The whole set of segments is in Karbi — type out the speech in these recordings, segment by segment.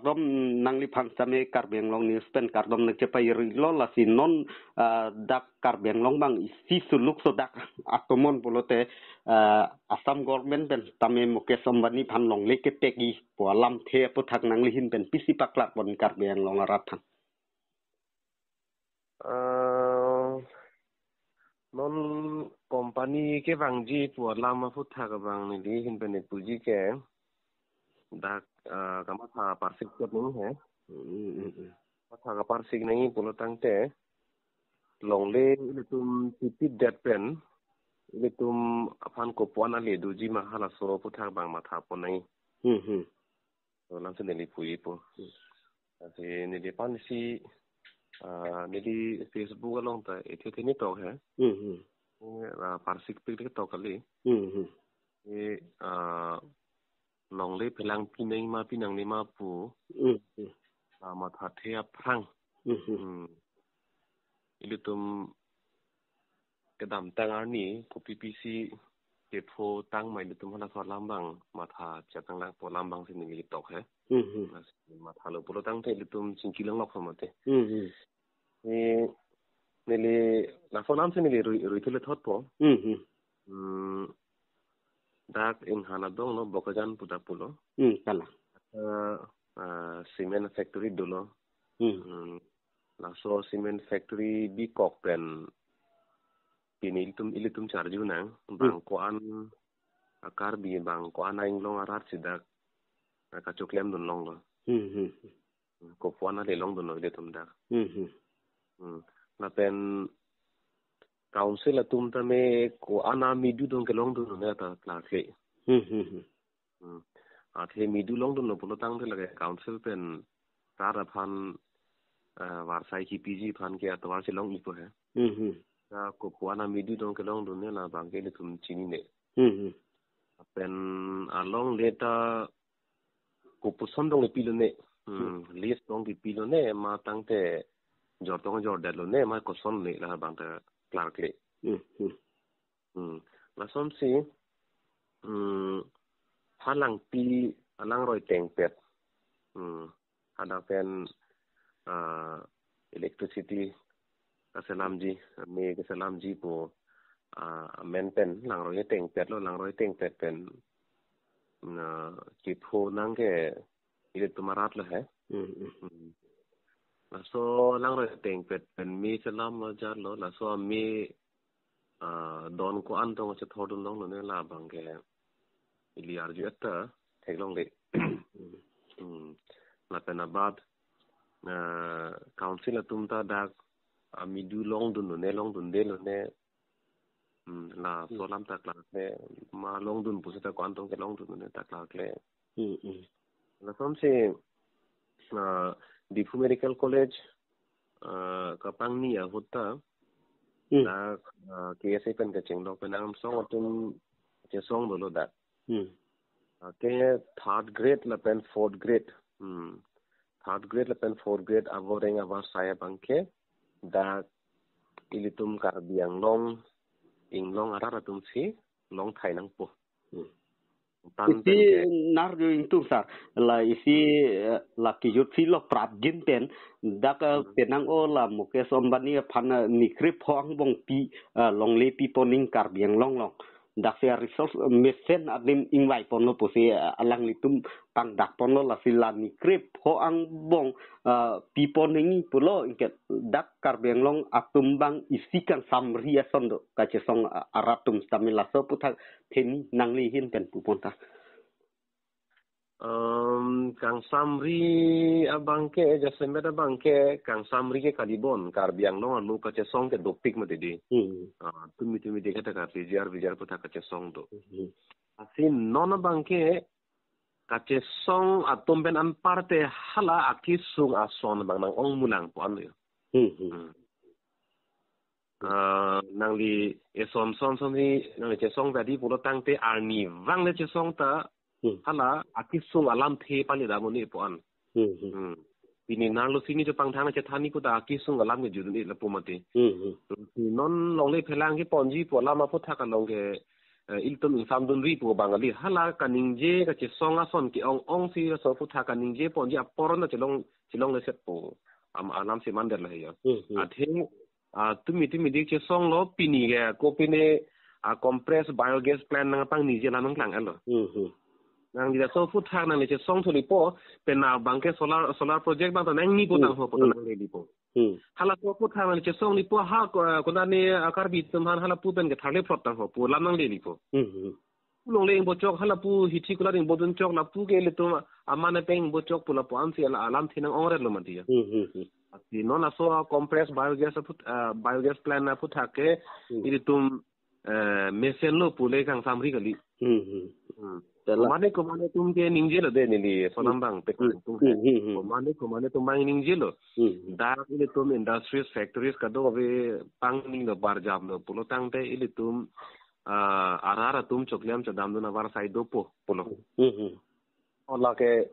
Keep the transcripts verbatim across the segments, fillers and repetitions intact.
kardom nangliphan sitame Karbi Anglong News pen kardom nangchepairilo lasi non ah, dak Karbi Anglong abang isi suluk so dak atomon pulote ah, Assam government pen tame Mukesh Ambani aphan longle kepegi pu alamthe aputhak nanglihin pen pisi paklarpon Karbi Anglong arat aphan. Ah, non company kevangji pu alam aputhak abang nelihin pen nepuji ke dak ah, kamatha parsik kot nang he. Hmm, hmm, hmm. Matha kaparsik nangji pulo tangte longle ilitum tipit det pen ilitum aphan kopuan ale doji ma halaso aputhak abang mathapon nangji. Hmm, hmm. So lamsi neli puji po. Lasi neliphan si ah, neli Facebook along ta ethe the ni tok he. Hmm, hmm. Eh, ah, parsik pik tok kali. Hmm, hmm. Eh, ah, longle phelang pinang ma pinangne ma pu Hmm, hmm. ah, mathathe aphrang. Hmm, hmm. Hmm. Ilitum kedamtang arni kopi pisi kepho tang ma ilitum halaso alam abang matha chetang lang pu alam abang si neli tok he. Hmm, hmm. Lasi mathalo pulo tangte ilitum chingki langlok mati. Hmm, hmm. Eh, neli laso alam si neli rui rui thule thotpo. Hmm, hmm. Hmm. Dak inghan adong lo Bokajan pu dak pulo. Hmm, kalang. Eh, ah, cement factory dolo. Hmm. Hmm. Laso cement factory bikok pen pini ilitum ilitum charju nang bang ko-an a Karbi bang ko-an a-inglong arat si dak ah, kachoklem dun longlo. Hmm, hmm. Kopuan ale longdunlo ilitum dak. Hmm, hmm. Hmm. Lapen council atum tame ko-an a midu dong kelongdun ne ta klarkle. Hmm, hmm, hmm. Hmm. Athe midu longdunlo pulo tangte lake council pen rat aphan ah, varsai kipiji aphan ke atovar si longji po he. Hmm, hmm. Ta kopuan a midu dong kelongdun ne labang ke ilitum chinine. Hmm, hmm. Pen alongle ta kopuson dong ipilone. Hmm. List dong ipilone ma tangte jor tong jordetlo ne ma koson ne labang ta klarkle. Hmm, hmm. Hmm. Lasonsi hmm, halangpi alangroi tengpet. Hmm. Hadak pen ah, electricity kaselamji, me kaselamji pu ah, amen pen langroi tengpetlo, langroi tengpet pen na kepho nang ke ilitum arat lo he. Hmm, hmm. Hmm. Laso langroi tengpet pen me selam ajar lo, laso me ah, don ko-an tong chethor dun longlo ne labang ke ili arju et ta theklongle. Hmm. Lapen abat ah, council atum ta dak ah, midu longdunlo ne longdundelo ne. Hmm. Laso alam ta klarkle ma longdun pusita ko-an tong kelongdunlo ne ta klarkle. Hmm, hmm. Lasonsi ah, Diphu Medical College ah, kapangni ahut ta Hmm. dak ah, K S A pen kachinglok pen angsong atum chesong dolo dak. Hmm. Ah, ke third grade lapen fourth grade. Hmm. Third grade lapen fourth grade avoreng avarsai abang ke dak ilitum Karbi Anglong inglong arat atum si longthai nangpo. Hmm. Tan Isi pen ke. Nar jo ingtung sar. La isi eh, la kijut si lo prapjin pen. Dak eh, Hmm. penang o la Mukesh Ambani aphan eh, nikre pho angbong pi eh, longle pipon ning Karbi Anglong along. Dak si a resource mesen adim ingvaiponlo pusi eh, alanglitum pangdakponlo lasi la nikre pho angbong eh, pipon ningji pulo ingke dak Karbi Anglong atum abang isi kangsamri ason do kachesong eh, arat atum sitame laso aputhak theni nanglihin pen pupon ta. Em, kangsamri abang ke, jasemet abang ke, kangsamri ke kalibon, Karbi Anglong alo kachesong ke dopik mati di. Hmm. Ah, tumi tumi di kata kati, jar bijar puta kachesong do. Hmm. Lasi non abang ke, kachesong atum pen anparte hala akisung ason abang nang-ong mulang po an yo. Hmm, hmm. Hmm. Ah, nangli eson son son ni nangli chesong tadi pulo tangte arnivang le chesong ta Hmm. hala akisung alamthe pali damuni po an. Hmm, hmm. Hmm. Pini nanglo sini chepangthang chethan ni puta akisung alam ke judun i lapu mati. Hmm, hmm. Non longle phelang keponji pu alam aputhak along ke eh, ilitum ingsamdunri pu abang kali. Hala kaningje kachesong ason ke-ong-ong si laso aphuthak kaningje ponji apor na chelong, chelongleset pu. Am, alam si mandetlo he ya. Hmm, hmm. Athe, ah, tumi tumi dik chesonglo pini ke kopine, ah, compressed biogas plant nangpangniji alam nangklang-etlo. Hmm, hmm. Nangli laso aphuthak nangli chesong thulipo, penap abang ke solar, solar project abang ta nangnipo Hmm, tangho pu ta hmm. nanglelipo. Hmm. Halaso aphuthak nangli chesong lipo ha ko-, konane, ah, Karbi atum aphan halapu pen ke tharle phlot tangho pu alam nanglelipo. Hmm, hmm. Longle ingbochok halapu hithi kulat ingbodunchok lapu ke ilitum aman epeng ingbochok pu lapu ansi ala alamthe nang-ongretlo mati ya. Hmm, hmm, hmm. Athe non laso compressed biogas aphut-, ah, biogas plant aphuthak ke Hmm. ilitum, eh, mesenlo pule kangsamri kali. Hmm, hmm. Hmm. Tela. Komane komane atum ke ningjelo de neli sonam Hmm. bang pek Hmm. tung Hmm, he. hmm, hmm. Komane komane atum bang ningjelo. Hmm, hmm. Dak ilitum industries, factories kadokave pangnilo barjaplo pulo tangte ilitum, ah, arat atum choklem chodamdun avarsai dopo pulo. Hmm, hmm. Ola ke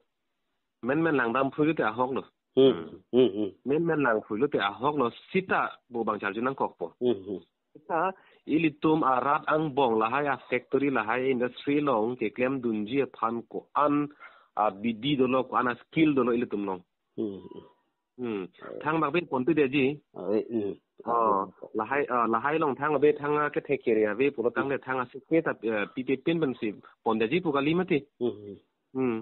menmen langdam phuilo te ahoklo. Hmm, hmm, hmm. Menmen lang phuilo te ahoklo sita pu abang charju nangkokpo. Hmm, hmm. Sita ilitum arat angbong lahai a-factory lahai industry along keklemdunji aphan ko-an abidi dolo, ko-an a-skill dolo ilitum along. Hmm, hmm. Hmm. Thang bak be pontu dia ji. Ah, eh, hmm. Oh, lahai, ah, lahai along thang be thang, ah, kethek kere ave pulo tangte thang asike ta, eh, pipe pin pensi pon dia ji pu kali mati. Hmm, hmm. Hmm.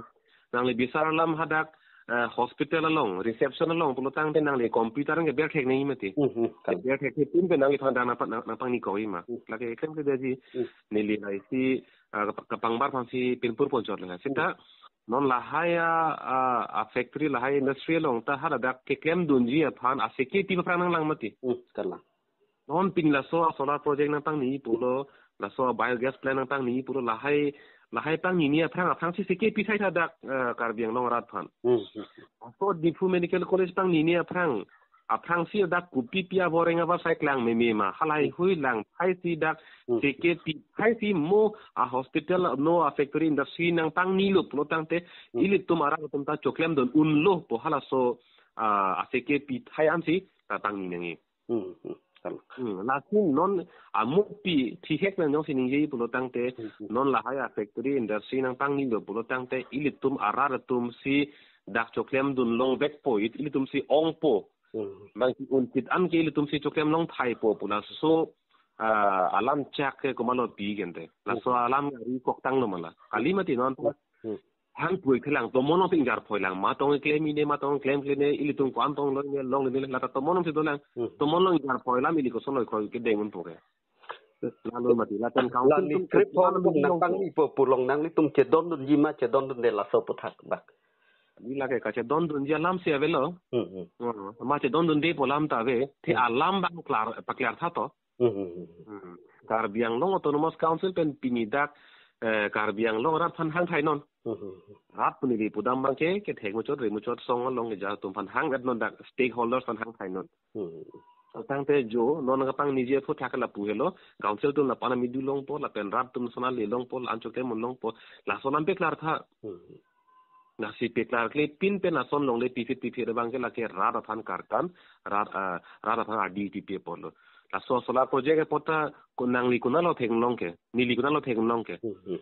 Nangli bisar alam hadak, eh, hospital along, reception along pulo tangte nangli computer ke berthek nangji mati. Hmm, hmm. Kan. Berthek pin pen nangliphan dang nangpa-, nang, nangpangni kok-i ma. Hmm. Lake ekrem ke dia ji. Hmm. Neli laisi, ah, kap-, kapangbar aphansi pinpur ponchotlo. Sita, non lahai a, a, a-factory lahai industry along ta haladak keklemdunji aphan asike pi aphrang nanglang mati. Hmm, kalang. Non pini laso a-solar project nangpangni pulo, laso a-biogas plant nangpangni pulo, lahai, lahai pangnini aphrang, aphrangsi sike pi sai tha dak, eh, Karbi Anglong arat aphan. Hmm, hmm. Laso Diphu Medical College pangnini aphrang, aphrangsi dak kopi pi aboreng avarsai klang meme ma. Halahei Hmm. hui lang thaisi dak Hmm. sike pi thaisi mo a-hospital no a-factory industry nangpangnilo pulo tangte Hmm. ilitum arat atum ta choklemdun unlo pu halaso, ah, asike pi thai ansi ta pangni nangji. Hmm, hmm, kan. Hmm, lasi non amupi thihek nang jongsi ningje pulo tangte, Hmm, hmm. non lahai a-factory industry nangpangnilo pulo tangte, ilitum arat atumsi dak choklemdun longvekpo, it-, ilitumsi ongpo. Hmm. Bangsi unchit an ke ilitumsi choklem longthaipo pu laso, ah, alam chak ke komatlo pi gente. Laso Hmm. alam ari koktanglo mala. Kali mati non Hmm. Thang puik thelang, tomon along si ingjar phoi lang, ma tong klem ine, ma tong klem klem ne, ilitum ko-an tong lo ne, longle ne, lata tomon along si dolang, Hmm. tomon along ingjar phoi lam, ili koson lo khoi kedeng unpo ke. Lalu mati, latan council Lani tum trip hong lalu tum bilang nangpangni po pulong nanglitum chedondunji ma chedondunde laso aphuthak bak. Ila ke kachedondunji alam si avelo. Hmm, hmm. Hmm. Ma chedondunde pu alam ta ave, the Hmm. alam bang klar, paklar tha to. Hmm, hmm, hmm. Hmm. Karbi Anglong Autonomous Council pen pini dak, eh, Karbi Anglong arat aphan hangthai non. Hmm, hmm, hmm. Rat pu neli pudam bang ke, kethek muchot, re muchot, song along ke ja atum aphan hang-et non dak, stakeholders aphan hangthai non. Hmm. Tangte jo, non kapangniji aphuthak lapu helo, council atum lapu-an amidu longpo, lapen rat atum sona le longpo, la-an choklem un longpo, lason lam paklar tha. Hmm. Lasi paklar kle pin pen ason longle piphit piphit abang ke lake rat aphan karkan, rat, ah, rat aphan ardi pipe apotlo. Laso solar project apot ta ko nangli konatlo theklong ke, neli konatlo theklong ke. Hmm, hmm.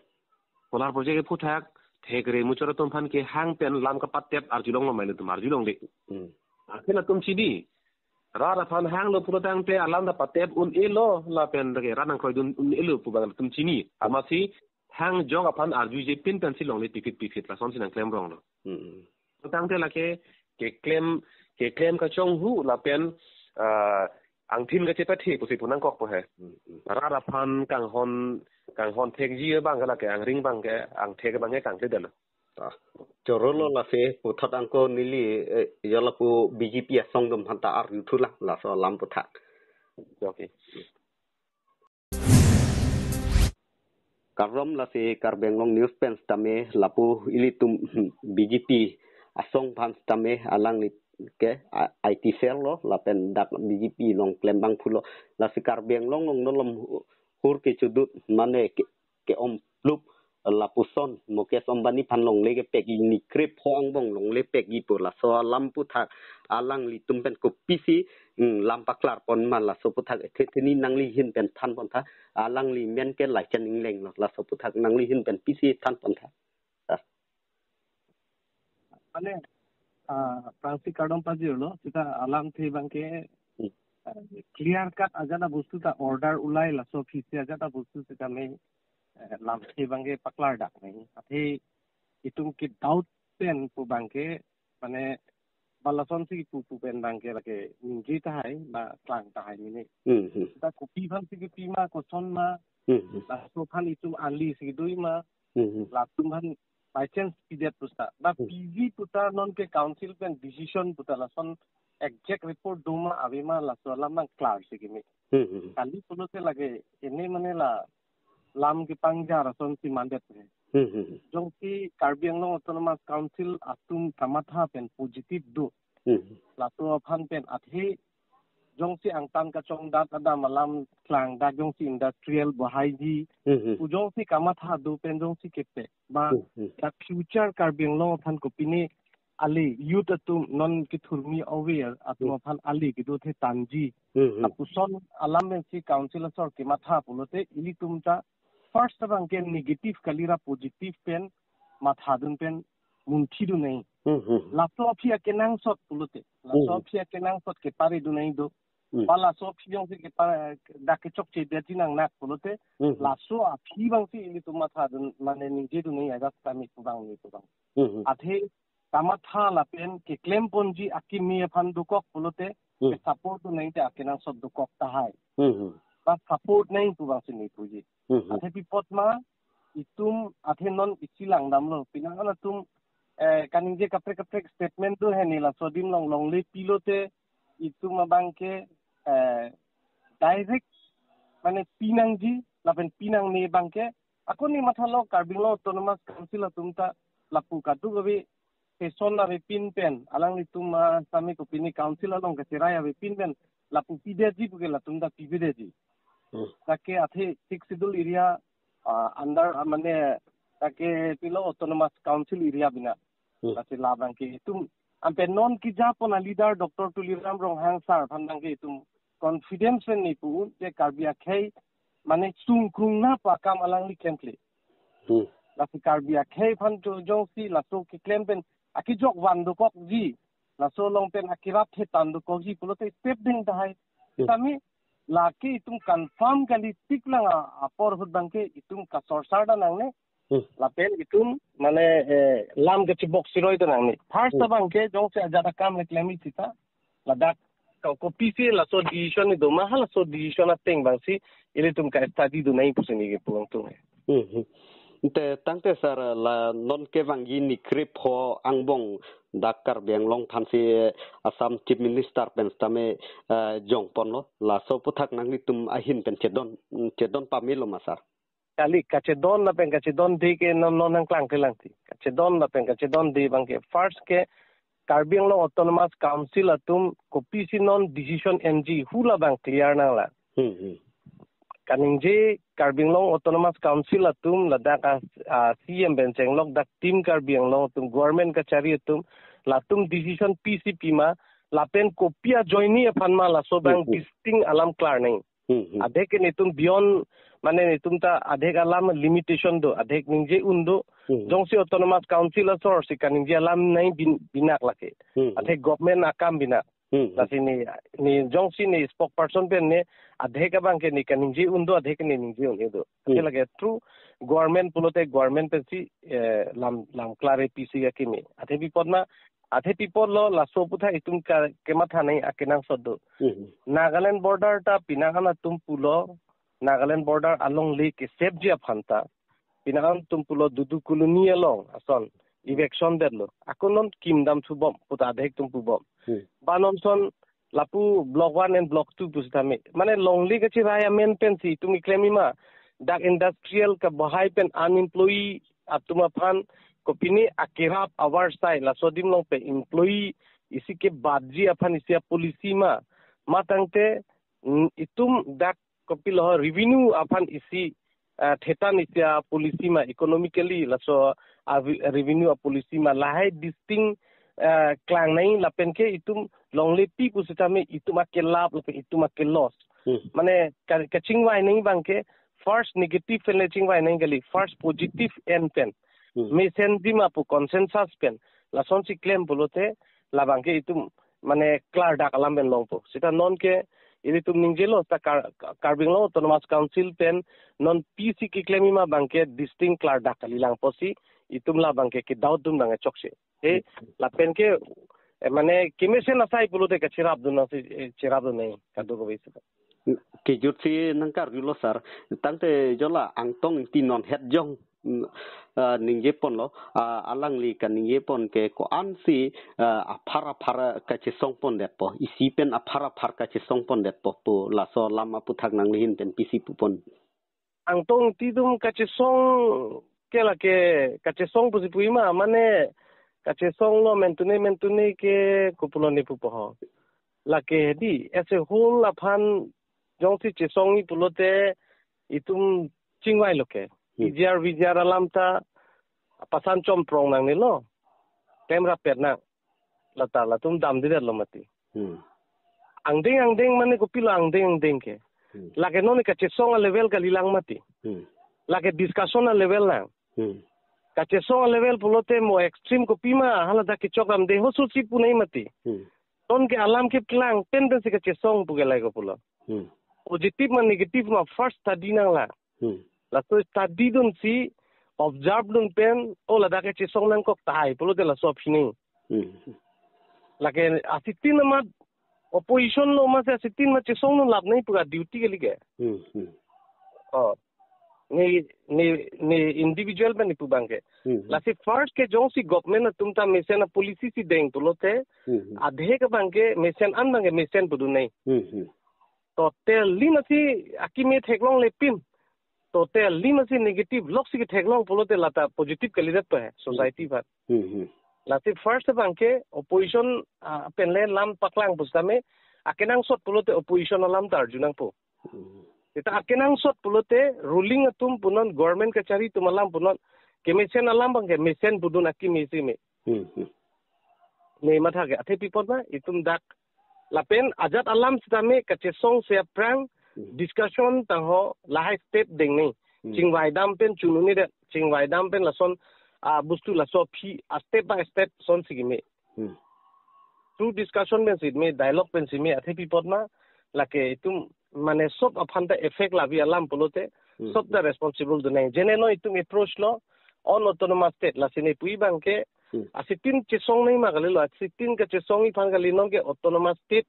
Solar project aphuthak thekre muchot atum aphan kehang pen lam kapatep arjulonglo ma ilitum, arjulongle. Hmm. Akhir atum chini. Rat aphan hanglo pulo tangte alam ta patep un-elo lapen ke rat nangkroidun un-elo pu abang atum chini. Amatsi hangjok aphan arjuje pin pensi longle piphit piphit lasonsi nangklem ronglo. Hmm. Tangte lake keklem, keklem kachonghu lapen, ah, angthin kachepathe pusi pu nangkokpo he. Hmm, hmm. Rat aphan kanghon, kanghon thekji abang ke lake angring abang ke, angthek abang ke kangkledetlo. Ta. Chorolo Hmm. lasi puthot angko neli, eh, ya lapu B J P asong atum aphan ta arju thulang laso alam aphuthak. Okay. Kardom, lasi Karbi Anglong News pen sitame lapu ilitum B J P asong aphan sitame alangli ke a-, I T cell lo lapen dak B J P along klem abang pulo, lasi Karbi Anglong along nolom hur kechudut mane ke, ke-om plup Lapuson Mukesh Ambani aphan longle kepegi, ni krepho angbong longle pegi pu laso alam aputhak alanglitum pen kopisi, mm, lam paklar pon ma, laso aputhak ethe theni nangli ahin pen than pon tha, alangli men ke Laichan Engleng lo, laso aputhak nangli ahin pen pisi than pon tha? Sir. Mane, ah, aphrangsi kardom pajirlo, seta alamthe abangke, Hmm. ah, clear cut ajat abostu ta order ulai, laso aphisi ajat abostu seta me, eh, lamthe abangke paklar dak nai. Athe itum ke doubt pen pu abangke, mane, ba lasonsi pu pu pen abangke lake ningje tahai, ba klang tahai mene. Hmm, hmm. Seta kopi aphansi kepi ma, koson ma, Hmm, hmm. laso aphan itum alisi do ma, Hmm, hmm. latum aphan by chance pidet puta. Ba Hmm. piji puta non ke council pen decision puta lason exact report do ma ave ma, laso alam nangklarsi keme. Hmm, hmm. Kali pulote lake ene mane la lam kepangjar asonsi mandet he. Hmm, hmm. Jongsi Karbi Anglong Autonomous Council atum kamatha pen positive do. Hmm. Laso aphan pen athe jongsi angtan kachongdat adam alam klang, dak jongsi industrial bahaiji, Hmm, hmm. pu jongsi kamatha do pen jongsi kepe. Ba Hmm, hmm. dak future Karbi Anglong aphan kopine ale youth atum non kethurmi aware atum Hmm. aphan ale kedo the tanji. Hmm, hmm. Lapuson alam pensi council asor kematha pulote ilitum ta first abangke negative kalira positive pen mathadun pen munthidun nai. Hmm, hmm. Laso aphi akenangsot pulote. Laso Hmm. aphi akenangsot kepare dun nai do. Hmm. Ba laso aphi jongsi kepare dak kechokche dia jinang nak pulote. Hmm, hmm. Laso aphi abangsi ilitum mathadun mane ningjedun nai ajat kami pu abang ni pu abang. Hmm, hmm. Athe kamatha lapen keklem ponji akimi aphan dokok pulote, Hmm. ke support dun nai te akenangsot dokok tahai. Hmm, hmm. Ba support nai pu abangsi ne puji. Hmm, hmm. Athe pi apot ma itum athe non isi langdamlo. Pinang an atum, eh, kaningje kaprek kaprek statement do he ne laso adim along longle pilote itum abangke, eh, direct mane pinangji lapen pinangne abangke ako ne mathalo Karbi Anglong Autonomous Council atum ta lapu kaduk ave session avepin pen, alanglitum, ah, sami kopine council along kacherai avepin pen lapu pidetji puke latum ta pipidetji. Hmm. Lake athe Sixth Schedule area, ah, under, ah, mane lake pilo Autonomous Council area bina. Hmm. Lasi labangke itum ampe non kejapon aleader Doctor Tuliram Ronghang sir aphan abangke itum confidence pen ne pu-un te Karbi akhei mane sungkrung na pakam alangli klemkle. Hmm. Lasi Karbi akhei aphan to jongsi laso keklem pen akejok van dokokji, laso along pen akerap thetan dokokji pulote step ding tahai. Hmm. Tami lake itum confirm kali tik lang a, apor ahut abangke itum kasorsar da nangne. Hmm. Lapen itum mane, eh, lam kechibok siroi da nangne. First Hmm. abangke jongsi ajat akam le klem sita ladak ko, kopisi laso decision ni do ma, halaso decision ateng abangsi ilitum ka study dun nai pusi ne kepu along tung he. Hmm, hmm. Te tangte sir, la non kevangji ni krepho angbong dak Karbi Anglong aphansi Assam Chief Minister pen sitame, eh, jong ponlo. Laso aputhak nanglitum ahin pen chedon, chedon pamelo ma sir? Kali kachedon lapen kachedonde ke non non nangklang kelang ti. Kachedon lapen kachedonde abangke first ke Karbi Anglong Autonomous Council atum kopisi non decision enji hu labang clear nanglang. Hmm, hmm. Kaningje Karbi Anglong Autonomous Council atum ladak a, a, C M pen chenglok dak Team Karbi Anglong atum government kachari atum latum decision pisi pima lapen kopi ajoine aphan ma laso abang Hmm, hmm. distinct alam klar nang. Hmm, hmm. Adhek ke netum beyond, mane netum ta adhek alam limitation do, adhek ningje un do. Hmm. Jongsi Autonomous Council asor si kaningje alam nai bin-, binak lake. Hmm. Adhek government akam binak. Hmm. Lasi ne, ne jongsi ne spokesperson pen ne adhek abangke ne kaningje un do, adhek ne ningje un-e do. Athe Hmm. lake true government pulote government pensi, eh, lam, lam klare pisi akimi. Athe pi apot ma, athe pi apotlo laso aputhak itum ka, kematha nai akenangsot do. Hmm. Nagaland border ta pinang an atum pulo, Nagaland border alongle kesepji aphan ta pinang an atum pulo Dudu Colony along ason eviction detlo. Ako non kim dam thubom puta adhek atum pubom. Hmm. Ba non son lapu block one and block two pusitame. Mane longle kachirai amen pensi itum keklem ima. Dak industrial kabahai pen unemployee atum aphan kopine akerap avarsai laso adim along pen employee isi kebatji aphan isi apolicy ma. Ma tangte, mm, itum dak kopilo ho revenue aphan isi ah, thetan isi a-policy ma, economically laso a-revenue a-policy ma, lahai distinct, ah, klang nangji. Lapen ke itum longle pi pusitame itum akelap lapen itum ake-loss. Hmm. Mane ka-, kachingvai nangji abang ke first negative pen le chingvai nangji kali, first positive end pen. Hmm. Mesenji ma pu consensus pen lasonsi klem pulote labang ke itum mane klardak alam pen longpo. Seta non ke ilitum ningjelo ta Kar-, Karbi Anglong Autonomous Council pen non pisi keklemji ma abang ke distinct klardak kalilang pusi itum labang ke ke-doubt dun abang ke chokche. He, lapen ke, eh, mane kemesen asai pulote kacherapdun nangsi, eh, cherapdun nangji kadokave seta. Kejutsi nangkarjulo sir, tangte jo la Angtong Ingti non het jong, mm, ah, ningjeponlo, ah, alangli kaningjepon ke ko-ansi, ah, aphar aphar kachesongpondetpo, isi pen aphar aphar kachesongpondetpo pu laso alam aputhak nangli ahin pen pisi pupon? Angtong Ingti atum kachesong ke lake kachesong pusi puji ma, mane kachesonglo mentune mentune ke kopulone pupo ho. Lake di, as a whole aphan jongsi chesongji pulote itum chingvailo ke. Hmm. P G R, V G R alam ta pasan chomprong nangnelo. Tem rapet nang. Lata latum damdedetlo mati. Hmm. Angdeng angdeng mane kopilo angdeng angdeng ke. Hmm. Lake non kachesong a-level kalilang mati. Hmm. Lake discussion a-level lang. Hmm. Kachesong a-level pulote mo extreme kopima hala dak kechok damde ho susi pu nangji mati. Hmm. Non ke alam keklang pen pensi kachesong pu ke lahai kopulo. Hmm. Positive ma negative ma first study nanglang. Hmm. Laso study dunsi observe dun pen, o ladak kachesong nangkok tahai pulote laso aphi nangji. Hmm. Lake asitin amat opposition lo ma se asitin ma chesongdun lap nangji pu ka duty kali ke. Hmm, hmm. Oh. Ne, ne, ne individual pen ipu abang ke. Hmm, hmm. Lasi first ke jongsi government atum ta mesen a-policy si deng pulote, Hmm, hmm. adhe ke abang ke mesen an abang ke mesen pudun nangji. Hmm, hmm. Totally masi akimi theklonglepin. Totally masi negative loksi ketheklong pulote lata positive kalidetpo he society aphan. Hmm, hmm. Lasi first abang ke opposition, ah, pen le lam paklang pusitame akenangsot pulote opposition alam ta arju nangpo. Hmm. Seta akenangsot pulote ruling atum punon, government kachari atum alam punon, kemesen alam abang ke mesen pudun akimi si me. Hmm, hmm. Ne matha ke athe pi apot ma itum dak lapen ajat alam sitame kachesong se aphrang Hmm. discussion tangho lahai step deng nangji. Hmm. Chingvai dam pen chunune det, chingvai dam pen lason, ah, bostu laso aphi, ah, step by step sonsi keme. Hmm. Through discussion pensi me, dialogue pensi me, athe pi apot ma, lake itum mane sob aphan ta effect lavi alam pulote, Hmm. sob ta responsible dun nangji. Jene non itum approach lo, on autonomous state, lasi ne puji abang ke, Hmm. asitin chesong nangji ma kalilo, asitin kachesongji aphan kali, non ke autonomous state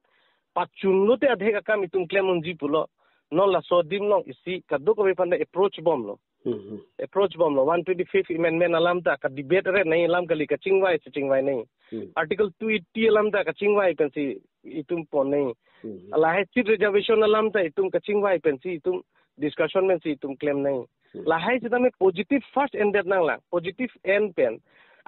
pachun lote adhe akam itum klem unji pulo. Non laso adim along isi kadokave aphan ta approach bomlo. Hmm, hmm. Approach bomlo. One twenty-fifth amendment alam ta ka-debate re nangji alam kali, kachingvai si chingvai nangji. Hmm. Article two eighty alam ta kachingvai pensi itum pon nangji. Hmm. Lahai seat reservation alam ta itum kachingvai pensi itum discussion pensi itum klem nangji. Hmm. Lahai sitame positive first ended nanglang. Positive end pen.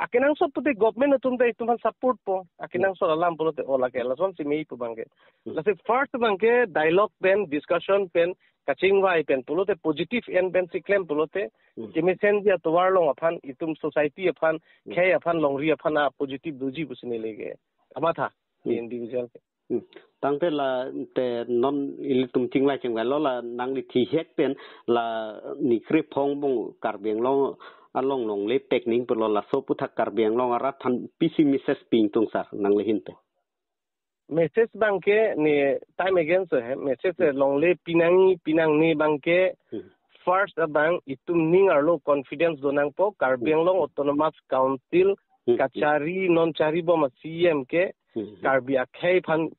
Akenangsot pulote government atum ta itum aphan support po. Akenangsot alam pulote o lake lasonsi meji pu abang ke. Hmm. Lasi first abang ke dialogue pen, discussion pen, kachingvai pen pulote positive end pensi klem pulote, Hmm. kemesenji atovar along aphan, itum society aphan, Hmm. khei aphan, longri aphan a-positive doji pusi neli ke kamatha, Hmm. individual ke. Hmm. Tangte la te non ilitum chingvai chingvailo, la nangli thihek pen la nikre phong bung Karbi Anglong along longle pek nangji pulo, laso aputhak Karbi Anglong arat aphan pisi message pi ingtung sir nangli ahin pen? Message abang ke ne time again so he, message Hmm. longle pi nangji pi nangne abang ke Hmm. first abang itum ning arlo confidence do nangpo, Karbi Hmm. Anglong Autonomous Council Hmm. kachari non chari bom a-C E M ke Hmm. Karbi akhei aphan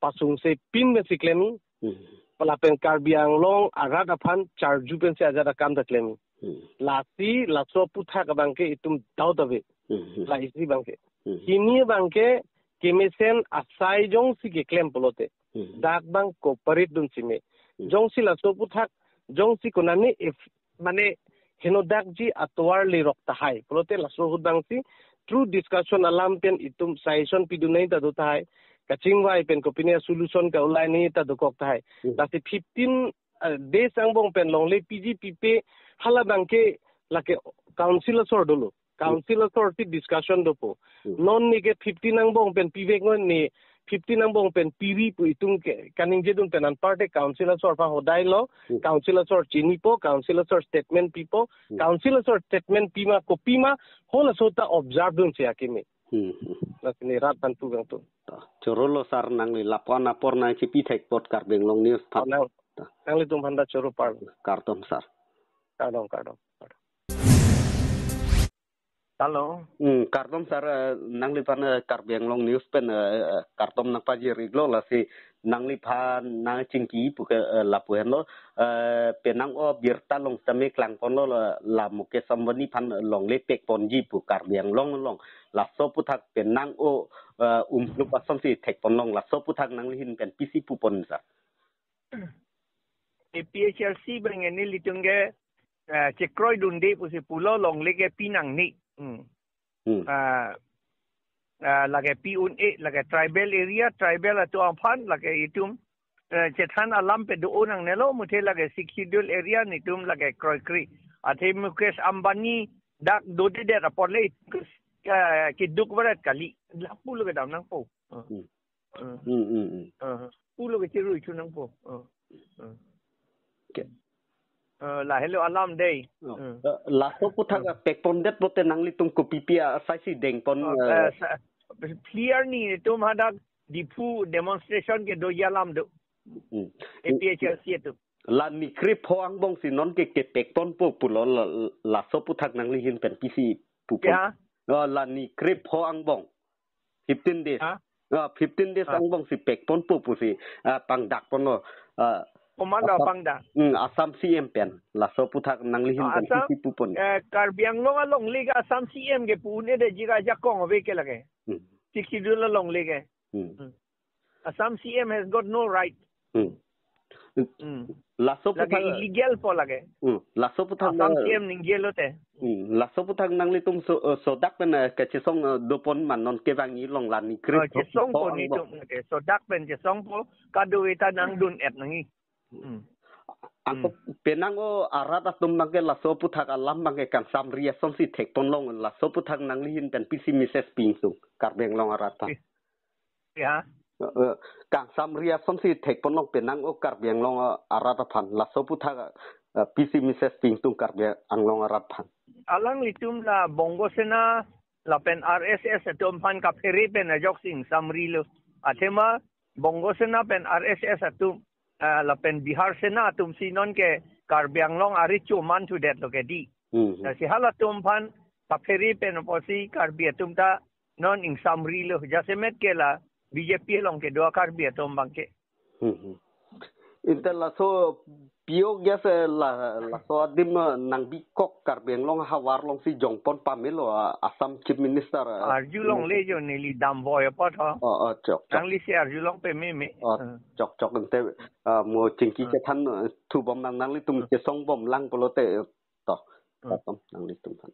pasungse pin pensi klemji. Hmm. Lapen Karbi Anglong arat aphan charju pensi ajat akam ta klemji. Hmm. Lasi laso aputhak abang ke itum doubt ave. Hmm. La isi abang ke. Hmm. Hini abang ke kemesen asai jongsi keklem pulote. Hmm. Dak abang cooperate dunsi me. Hmm. Jongsi laso aputhak, jongsi konane if, mane henodakji atovar lerok tahai pulote laso ahut abangsi through discussion alam pen itum suggestion pidun nangji ta do tahai. Kachingvai pen kopine solution ka-ulai nangji ta dokok tahai. Hmm. Lasi fifteen, eh, days angbong pen longle piji pipe Hala abangke lake council asor dolo. Hmm. Council asor si discussion dopo. Hmm. Non neke fifteen angbong pen pivek non, ne fifteen angbong pen piri pu itum ke kaningjedun pen anparte council asor aphan hodai lo, Hmm. council asor chinipo, council asor statement pipo, Hmm. council asor statement pima kopima, halaso ta observe dun si akimi. Hmm, hmm. Lasi ne rat aphan pu abang tu. Ta, choro lo sir, nangli lapu-an apor nangchipi thek apot Karbi Anglong News aphan. Oh, nang, Ta. nanglitum aphan ta choro par. Kardom sir. Kardom, kardom, kardom. Hello. Hmm, kardom sir, eh, nangliphan, eh, Karbi Anglong News pen, eh, eh, kardom nangpajir-iklo, lasi nangliphan nangchingki pu ke, eh, lapu henlo, eh, penang o birta along sitame klangponlo la, la Mukesh Ambani aphan longle pekponji pu Karbi Anglong along. Laso aphuthak penang o, eh, umhlup asonsi thekponlong, laso aphuthak nangli ahin pen pisi pupon sir? A P H L C abang nelitum ke, eh, chekroidunde pusi pulo, longle ke pinangne. Hmm. Hmm. Ah, ah, lake pi un-e, lake tribal area, tribal atum aphan, lake itum, eh, chethan alam pado-o nangnelo, muthe lake Sixth Schedule area netum lake kroikre. Athe Mukesh Ambani dak dodedet apot le, eh, keduk varet kali. Lapu lo kedam nangpo. Ah. Hmm. Ah. Hmm, hmm, hmm. Ah. Pulo kechirui chu nangpo. Ah. Ah. Okay. Eh, lahelo alam dei. Oh. Eh. Eh, laso aphuthak, eh, pekpondet pulote nanglitum kopipi asaisi dengpon, Oh, eh, eh, sa-, clear netum hadak Diphu demonstration kedoji alam do. Hmm. A P H L C atum. La ni krepho angbong si non ke kepekponpo pulo la, laso aphuthak nangli ahin pen pisi pupon. Ya. Oh, la ni krepho angbong. Fifteen days. Ha? Ah, fifteen days Ha. angbong si pekponpo pusi, ah, pangdakponlo. Ah, Komatlo Assam, pangdak? Hmm, Assam C M pen. Laso aphuthak nangli ahin Ah, pen Assam, pisi pupon. Eh, Karbi Anglong alongle ke Assam C M ke pu un-edetji ke ajakong ave ke lake. Hmm. Sixth Schedule alongle ke. Hmm. Hmm. Assam C M has got no right. Hmm. Hmm. Laso Lake aphuthak illegal po lake. Hmm. Laso aphuthak Assam na C M ningje lote. Hmm. Laso aphuthak nanglitum so, eh, sodak pen, eh, kachesong, eh, dopon ma non kevang-i long la ni krepho Oh, chesongpo angbong. Netum ke. Sodak pen chesongpo, kadokave ta nangdun-et nangji. Hmm. Angko Hmm. penang o arat atum abangke laso aphuthak alam abangke kangsamri asonsi thekponlong, laso aphuthak nangli ahin pen pisi message pi-ingsung Karbi Anglong arat aphan. Ya. Eh, eh, kangsamri asonsi thekponlong penang o Karbi Anglong, eh, arat aphan. Laso aphuthak, eh, pisi message pi-ingsung Karbi Anglong arat aphan. Alanglitum la Bongo Sena lapen R S S atum aphan kaphere pen ajoksi ingsamrilo. Athema Bongo Sena pen R S S atum, eh, lapen Bihar Sena atumsi non ke Karbi Anglong arecho manthudet lo ke dei. Hmm, hmm. Lasi halatum aphan kaphere pen apotsi Karbi atum ta non ingsamrilo, jasemet ke la B J P along kedo a-Karbi atum abangke. Hmm, hmm. Inte laso pio gas, eh, la, laso adim, eh, nangbikok Karbi Anglong havar alongsi jongpon pamelo, ah, Assam Chief Minister, eh, Arjulongle jo, neli damvoi apot ho. Oh, oh, chok, chok. Nanglisi arjulong pameme. Oh, Hmm. chok, chok. Inte, ah, mo chingki Hmm. chethan, eh, thubom nang, nanglitum Hmm. chesongbomlang pulote, eh, to. Hmm. Kardom nanglitum aphan.